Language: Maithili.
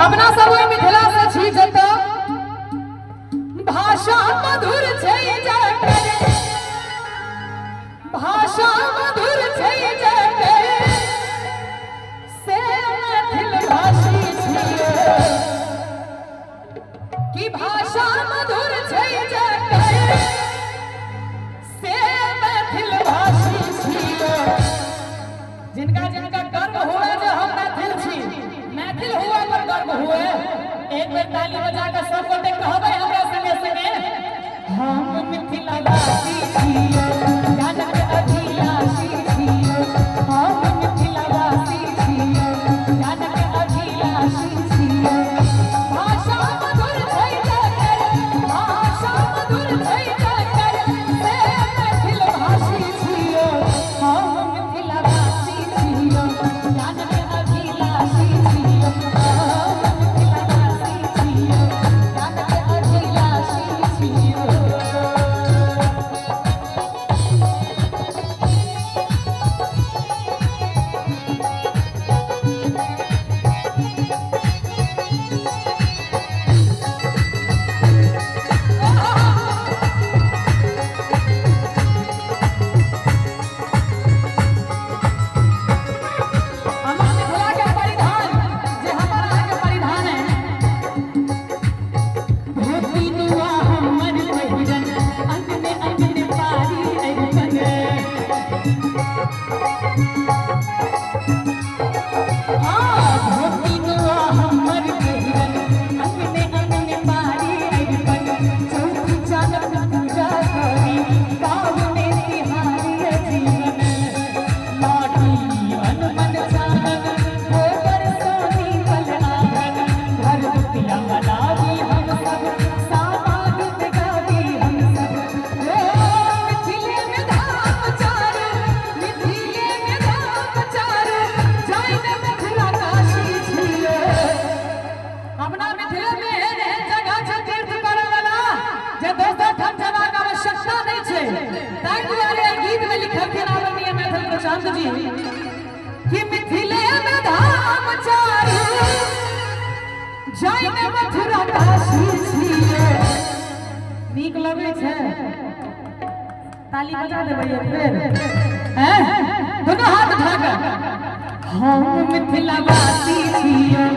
अपना सब ओहि मिथिला से छी जतऽ भाषा मधुर छै जकर, भाषा मधुर छै जकर, से मैथिल भाषी छियै। कि भाषा मधुर छै जकर, से मैथिल भाषी छियै। जिनका जिनका गर्व हुए जे हम मैथिल छी, मैथिल हुआ पर गर्व हुए, एक बेर ताली बजा के सब गोटे कहबै हमरा संगे संगे, हम मिथिलावासी छियै, ज्ञानक अभिलाषी छियै। हम मिथिलावासी छियै, ज्ञानक अभिलाषी छियै। भाषा मधुर छै जकर, भाषा मधुर छै जकर, से मैथिल भाषी छियै। हम मिथिलावासी छियै, ज्ञानक अभिलाषी छियै। हम मिथिलावासी छियै, ज्ञानक अभिलाषी छियै। हमर मिथिला के परिधान, जे हमर अहाँके परिधान है, धोती नुआ हमर पहिरन, अंगने अंगने पारी अरिपन। हाँ, धोती नुआ हमर पहिरन, अंगने अंगने पारी अरिपन। चौथ चानक पूजा करी, पावने तिहारी जीवन। लाठी अनमन चानन, गोबर सोनी पल आंगन। घर दुतिया मनावी हम सब, सामा गीत गावी हम सब। ओ मिथिले में धाम चारू, मिथिले में धाम चारू, जाइन मथुरा काशी छियै। अपना मिथिला में एहन एहन जगह छै तीर्थ करे वाला, जे दोसर ठाम जबाक आवश्यकता नहि छै। ताहि दुआरे एहि गीत में लिखलखिन आदरणीय मैथिल प्रशांत जी कि मिथिले में धाम चारू, जाइन मथुरा काशी छियै। नीक लगै छै? ताली बजा देबै एक बेर, हैं, दोनों हाथ उठा कर। हम मिथिलावासी छियै।